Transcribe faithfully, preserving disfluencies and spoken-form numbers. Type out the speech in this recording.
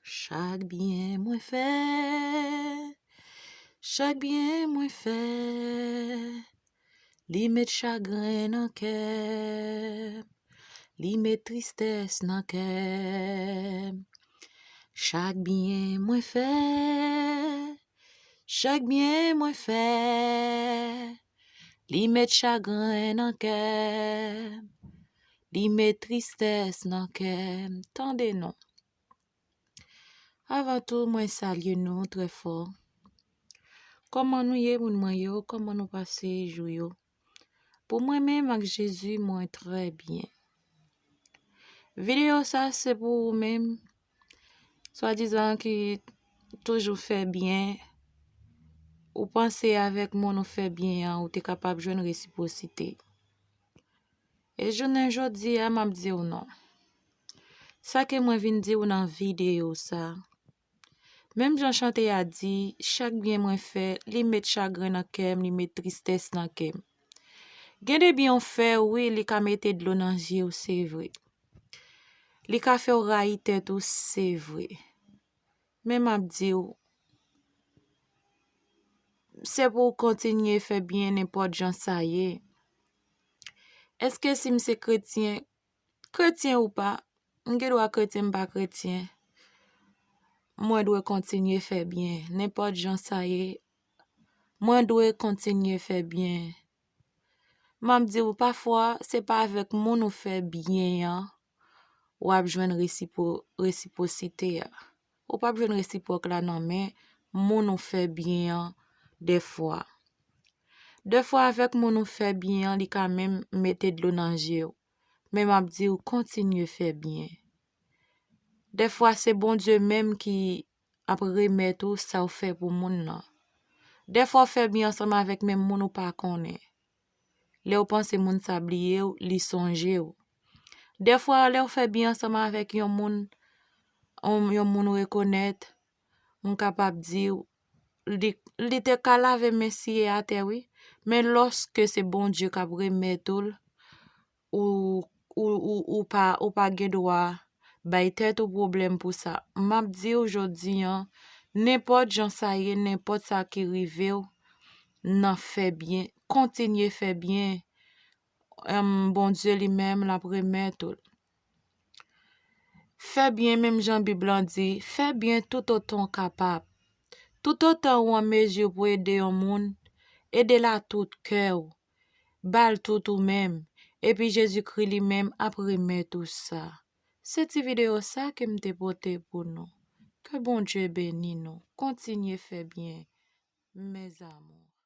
Chak byen mwen fè, chak byen mwen fè, li met chagren nan kè m, li met tristès nan kè m. Chak byen mwen fè, chak byen mwen fè, li met chagren nan kè m, li met tristès nan kè m. Tande non. Avan tou, mwen salye nou trè fò. Kòman nou ye, moun mwen yo? Kòman nou pase jou yo? Pou mwen menm ak Jezi, mwen trè byen. Videyo sa se pou ou menm, swadizan ki toujou fè byen. Ou panse avèk moun ou fè byen an, ou te kapab jwenn resipwosite. E jounen jodi a, m ap di w non. Sa ke mwen vin di w nan videyo sa, menm jan chante a di, chak byen mwen fè, li met chagren nan kè m, li met tristès nan kè m. Gen de byen w fè, wi, li ka mete dlo nan zye w, se vre. Li ka fè w rayi tèt ou, se vre. Men m ap di w, se pou w kontinye fè byen nenpòt jan sa ye. Èske si m se kretyen, kretyen ou pa, m gen dwa kretyen, m pa kretyen, mwen dwe kontinye fè byen. Nenpòt jan sa ye, mwen dwe kontinye fè byen. M ap di w, pafwa, se pa avèk moun ou fè byen an, w ap jwenn resipwo-, resipwosite a. Ou p ap jwenn resipwòk la nan men moun ou fè byen an dèfwa. Dèfwa avèk moun ou fè byen an, li ka menm mete dlo nan je w. Men m ap di w, kontinye fè byen. Dèfwa se Bondye menm ki ap remèt ou sa w fè pou moun nan. Dèfwa w fè byen ansanm avèk menm moun ou pa konnen. Lè w panse moun sa bliye w, li sonje w. Dèfwa, lè w fè byen ansanm avèk yon moun, yon, yon moun ou rekonèt, m kapab di w, li, li te ka lave men siye atè, wi. Men lòske se Bondye k ap remèt ou l, ou, ou, ou, ou pa, ou pa gen dwa bay tèt ou pwoblèm pou sa. M ap di w jodi an, nenpòt jan sa ye, nenpòt sa ki rive w, nan fè byen, kontinye fè byen. Em, Bondye li menm, l ap remèt ou l. Fè byen, menm jan Bib lan di, fè byen toutotan w kapab. Toutotan ou an mezi pou ede yon moun, ede l a tout kè w. Ba l tout ou menm. Epi Jezikri li menm ap remèt ou sa. Se ti videyo sa ke m te pote pou nou. Ke Bondye beni nou. Kontinye fè byen, mes amours.